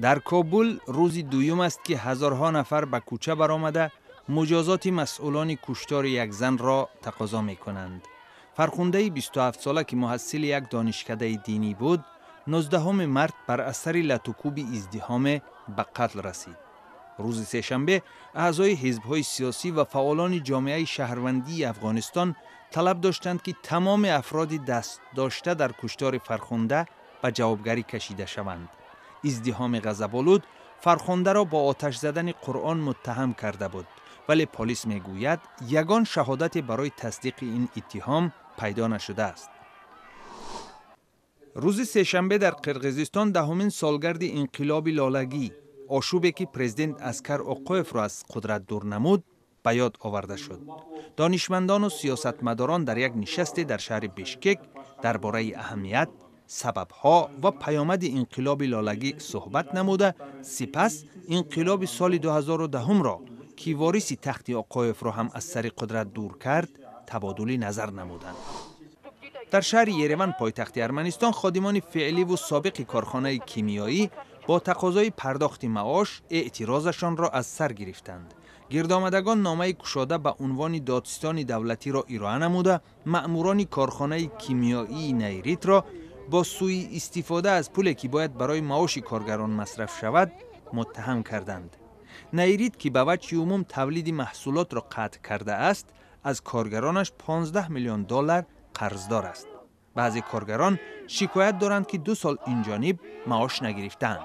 Дар Кобул рӯзи дуюм аст, ки ҳазорҳо нафар ба кӯча баромада, муҷозоти масъулони куштори як занро тақозо мекунанд. Фархундаи 27сола, ки муҳассили як донишкадаи динӣ буд, 19 март бар асари латукӯби издиҳоме ба қатл расид. Рӯзи сешанбе аъзои ҳизбҳои сиёсӣ ва фаъолони ҷомеаи шаҳрвандии Афғонистон талаб доштанд, ки тамоми афроди дастдошта дар куштори Фархунда ба ҷавобгарӣ кашида шаванд. Издиҳоми ғазаболуд Фархундаро бо оташ задани Қуръон муттаҳам карда буд, вале полис мегӯяд, ягон шаҳодате барои тасдиқи ин иттиҳом пайдо нашудааст. Рӯзи сешанбе дар Қирғизистон 10-умин солгарди инқилоби лолагӣ, ошӯбе ки президент Аскар Оқоевро аз қудрат дур намуд, ба ёд оварда шуд. Донишмандону сиёсатмадорон дар як нишасте дар шаҳри Бишкек дар бораи аҳамият, сабабҳо ва паёмади инқилоби лолагӣ суҳбат намуда, сипас инқилоби соли 2010-ро, ки вориси тахти Оқоевро ҳам аз сари қудрат дур кард, табодули назар намуданд. Дар шаҳри Ереван, пойтахти Арманистон, ходимони феъливу собиқи корхонаи кимиёӣ бо тақозои пардохти маош эътирозашонро аз сар гирифтанд. Гирдомадагон номаи кушода ба унвони додситони давлатиро ироа намуда, маъмурони корхонаи кимиёии Найритро бо сӯиистифода аз пуле, ки бояд барои маоши коргарон масраф шавад, муттаҳам карданд. Найрит, ки ба ваҷҳи умум тавлиди маҳсулотро қатъ кардааст, аз коргаронаш 15 миллион доллар қарздор аст. Баъзе коргарон шикоят доранд, ки 2 сол инҷониб маош нагирифтаанд.